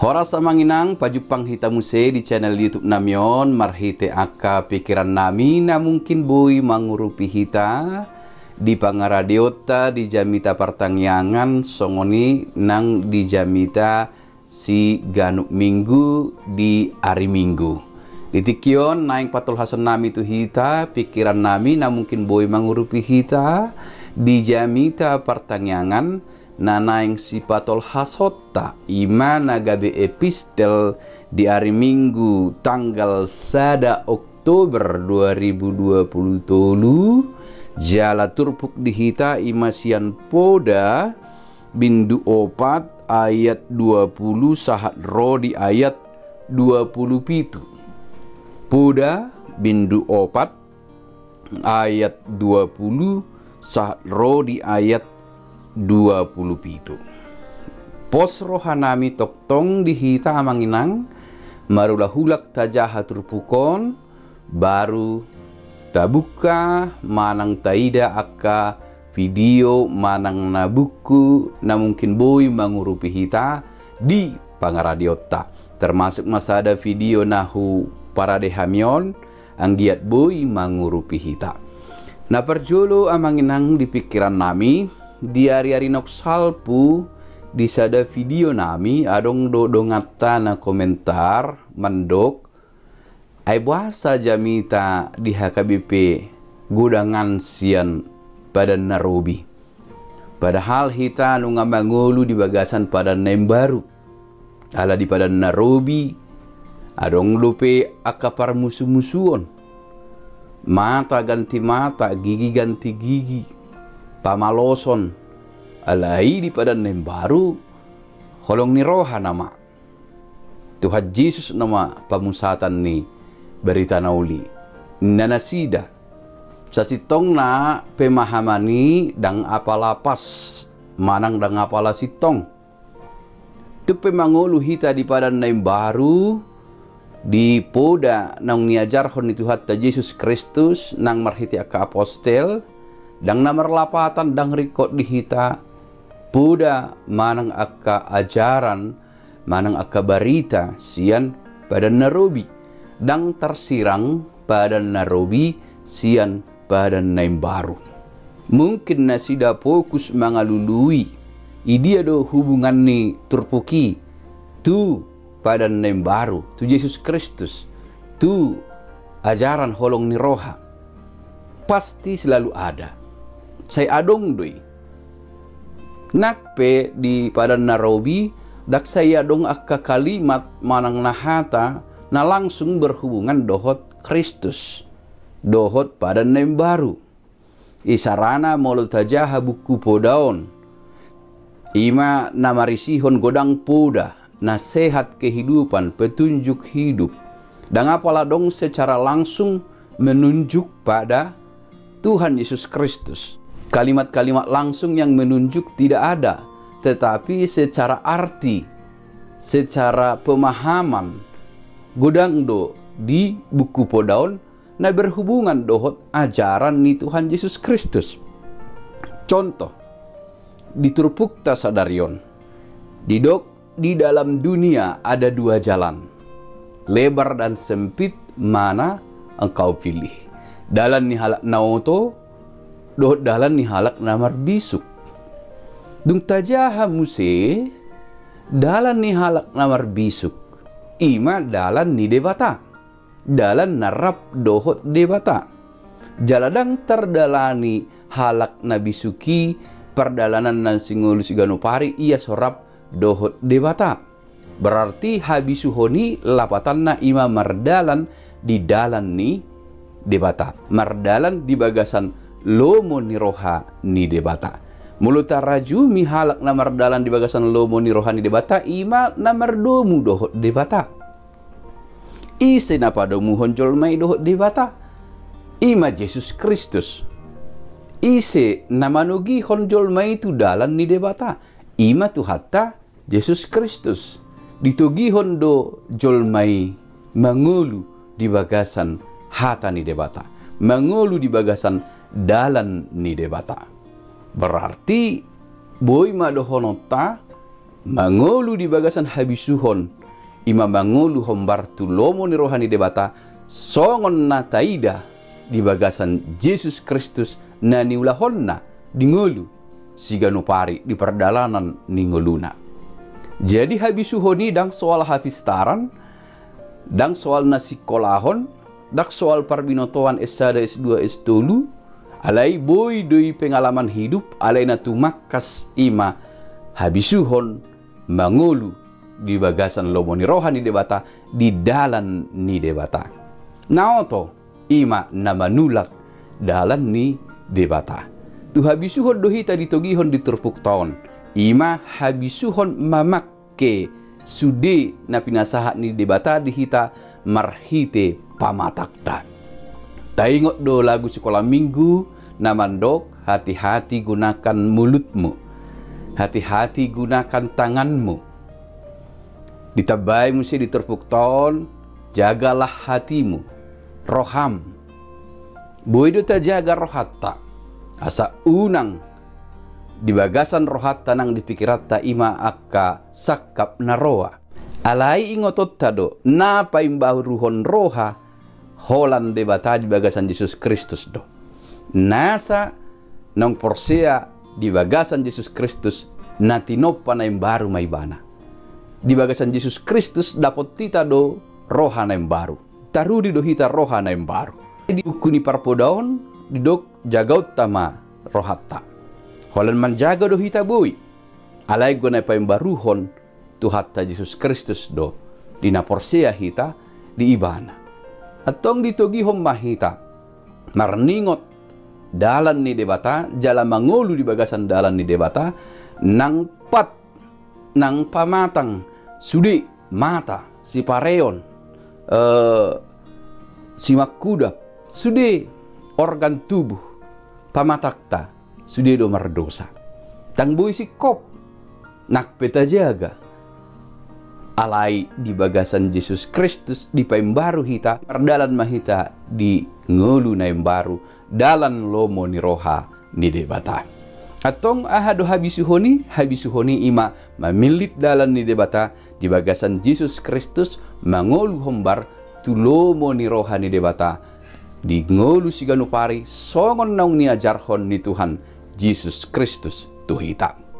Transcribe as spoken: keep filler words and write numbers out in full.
Horas amang inang, pajumpang hita muse di channel YouTube nami on, marhite angka pikiran nami na mungkin boi mangurupi hita di pangaradeonta di jamita partangiangan, songon i nang di jamita siganup minggu di ari Minggu. Di tingki on naeng patolhason nami tu hita pikiran nami na mungkin boi mangurupi hita di jamita partangiangan, na naeng sipatolhasonta, i ma na gabe epistel di ari Minggu tanggal sada Oktober dua ribu dua puluh tolu, jala turpuk di hita i ma sian Poda bindu opat ayat dua puluh sahat ro di ayat dua puluh pitu. Poda bindu opat ayat dua puluh sahat ro di ayat dua puluh pitu. Pos roha nami tongtong di hita amang inang, marulahulak tajaha turpuk on, baru tabuka manang taida angka video manang na buku na mungkin boi mangurupi hita di pangaradeonta. Termasuk ma sada video na huparade hami on, anggiat boi mangurupi hita. Na parjolo amang inang di pikiran nami, di ari-ari naung salpu di sada video nami adong do donganta na komentar mandok, ai boasa jamita di H K B P godangan sian Padan na Robi? Padahal hita nunga mangolu di bagasan Padan na Imbaru. Ala di Padan na Robi adong dope angka parmusumusuon, mata ganti mata, gigi ganti gigi, pamaloson. Alai di Padan na Imbaru holong ni roha nama. Tuhan Jesus nama pamusatan ni barita na uli. Ninna nasida, sasintongna pemahaman i ndang apala pas manang ndang apala sintong. Tung pe mangolu hita di Padan na Imbaru, di poda naung niajarhon ni Tuhanta Jesus Kristus nang marhite angka apostel, ndang na marlapatan, ndang ringkot di hita poda manang angka ajaran manang angka barita sian Padan na Robi. Ndang tarsirang Padan na Robi sian Padan na Imbaru. Mungkin nasida fokus mangalului, i dia do hubungan ni turpuk i tu Padan na Imbaru, tu Jesus Kristus, tu ajaran holong ni roha. Pasti selalu ada. Sai adong do i. Nang pe di Padan na Robi, ndang sai adong angka kalimat manang na hata na langsung berhubungan dohot Kristus, dohot Padan na Imbaru. Isarana molo tajaha buku poda on, i ma na marisihon godang poda, nasihat kehidupan, petunjuk hidup. Ndang apala adong secara langsung menunjuk pada Tuhan Yesus Kristus. Kalimat-kalimat langsung yang menunjuk tidak ada, tetapi secara arti, secara pemahaman, godang do di buku poda on na berhubungan dohot ajaran ni Tuhan Yesus Kristus. Contoh, di turpukta sadari on, didok, di dalam dunia ada dua jalan, lebar dan sempit, mana engkau pilih? Dalan ni halak na oto dohot dalan ni halak na marbisuk. Dung tajaha muse, dalan ni halak na marbisuk, i ma dalan ni Debata, dalan na rap dohot Debata. Jala ndang tardalani halak na bisuk i pardalanan na singolu siganup ari ia so rap dohot Debata. Berarti habisuhon i lapatanna i ma mardalan di dalan ni Debata, mardalan di bagasan lomo ni roha ni Debata. Molo tarajumi halak na mardalan di bagasan lomo ni roha ni Debata, i ma na mardomu dohot Debata. Ise na padomuhon jolma i dohot Debata? I ma Jesus Kristus. Ise na manogihon jolma i tu dalan ni Debata? I ma Tuhanta Jesus Kristus. Ditogihon do jolma i mangolu di bagasan hata ni Debata, mangolu di bagasan dalan ni Debata. Berarti boi ma dohononta, mangolu di bagasan habisuhon, i ma mangolu hombar tu lomo ni roha ni Debata, songon na taida di bagasan Jesus Kristus na niulahonna di ngolu siganup ari di pardalanan ni ngoluna. Jadi habisuhon i ndang soal hapistaran, ndang soal na sikolahon, ndang soal parbinotoan S sada, S dua, S tolu, alai boi do i pengalaman hidup, alai na tumangkas i ma habisuhon mangolu di bagasan lomo ni roha ni Debata, di dalan ni Debata. Na oto, i ma na manulak dalan ni Debata. Tu habisuhon do hita ditogihon di turpukta on, i ma habisuhon mamangke sude na pinasahat ni Debata di hita marhite pamatangta. Taingot do lagu sikola minggu na mandok, hati-hati gunakan mulutmu, hati-hati gunakan tanganmu. Ditambai muse di turpukta on, jagalah hatimu, roham. Boi do tajaga rohanta, asa unang di bagasan rohanta nang di pikiranta i ma angka sangkap na roa. Alai ingotonta do, na paimbaruhon roha holan Debata di bagasan Jesus Kristus do. Nasa naung porsea di bagasan Jesus Kristus, na tinompa na imbaru ma ibana. Di bagasan Jesus Kristus dapot hita do roha na imbaru. Tarudi do hita roha na imbaru. Di buku ni Parpoda on didok, jagaonta ma rohanta. Holan manjaga do hita boi. Alai anggo na paimbaruhon Tuhanta Jesus Kristus do, di na porsea hita di ibana. Antong ditogihon ma hita marningot dalan ni Debata, jala mangolu di bagasan dalan ni Debata, nang pat, nang pamatang, sude mata, sipareon, eh, simangkudap, sude organ tubuh, pamatangta, sude do mardosa. Ndang boi singkop, nang pe tajaga. Alai di bagasan Jesus Kristus dipaimbaru hita, mardalan ma hita di ngolu na imbaru, dalan lomo ni roha ni Debata. Antong aha do habisuhon i? Habisuhon i i ma mamillit dalan ni Debata di bagasan Jesus Kristus, mangolu hombar tu lomo ni roha ni Debata, di ngolu siganup ari songon naung niajarhon ni Tuhan Jesus Kristus tu hita.